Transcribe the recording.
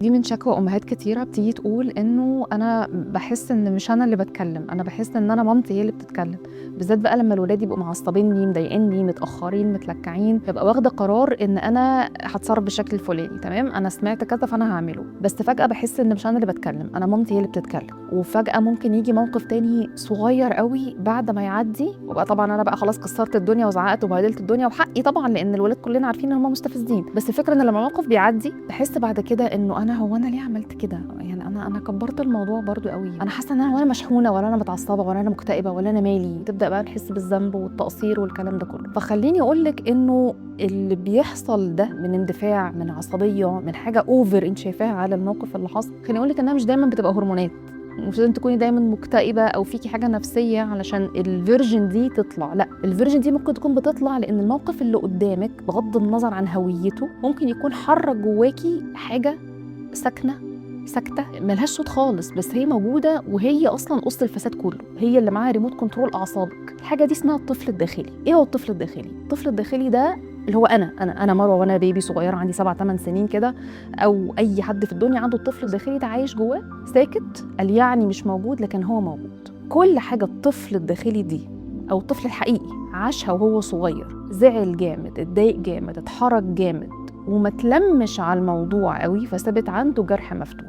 دي من شكوى أمهات كتيرة بتيجي تقول إنه أنا باحس إن مش أنا اللي باتكلم، أنا باحس إن أنا مامتي هي اللي بتتكلم، بالذات بقى لمّا الولاد يبقوا معصبينّي، مضايقينّي، متأخرين، متلكعين، بابقى واخدة قرار إن أنا هاتصرف بالشكل الفلاني، تمام، أنا سمعت كذا فأنا هاعمله، بس فجأة باحس إن مش أنا اللي باتكلم، أنا مامتي هي اللي بتتكلم، وفجأة ممكن ييجي موقف تاني صغير أوي بعد ما يعدّي، وابقى طبعًا أنا بقى خلاص كسرت الدنيا وزعقت وبهدلت الدنيا وحقي طبعًا لإن الولاد كلنا عارفين إن هُم مستفزين، بس الفكرة إن لمّا الموقف بيعدّي باحس بعد كده إنه أنا هو أنا ليه عملت كده؟ يعني أنا كبرت الموضوع برضه أوي، أنا حاسة إن أنا ولا مشحونة ولا أنا متعصبة ولا أنا مكتئبة ولا أنا مالي، تبدأ بقى نحس بالذنب والتقصير والكلام ده كله. فخلّيني أقول لِك إنه اللي بيحصل ده من اندفاع، من عصبية، من حاجة over أنتِ شايفاها على الموقف اللي حصل، خلّيني أقول لِك إنها مش دايمًا بتبقى هرمونات، مش لازم تكوني دايمًا مكتئبة أو فيكِ حاجة نفسية علشان الversion دي تطلع، لأ، الversion دي ممكن تكون بتطلع لإن الموقف اللي قدامِك بغض النظر عن هويته، ممكن يكون حرّك جواكِ حاجة ساكنة، ساكتة، ما لهاش صوت خالص، بس هي موجودة وهي أصلًا أُس الفساد كله، هي اللي معاها remote control أعصابِك. الحاجة دي اسمها الطفل الداخلي. إيه هو الطفل الداخلي؟ الطفل الداخلي ده اللي هو أنا، أنا مروة وأنا baby صغيرة عندي 7، 8 سنين كده، أو أي حد في الدنيا عنده الطفل الداخلي ده عايش جواه، ساكت، قال يعني مش موجود لكن هو موجود. كل حاجة الطفل الداخلي دي أو الطفل الحقيقي عاشها وهو صغير، زعل جامد، اتضايق جامد، اتحرج جامد، وما اتلمش على الموضوع أوي، فسابت عنده جرح مفتوح.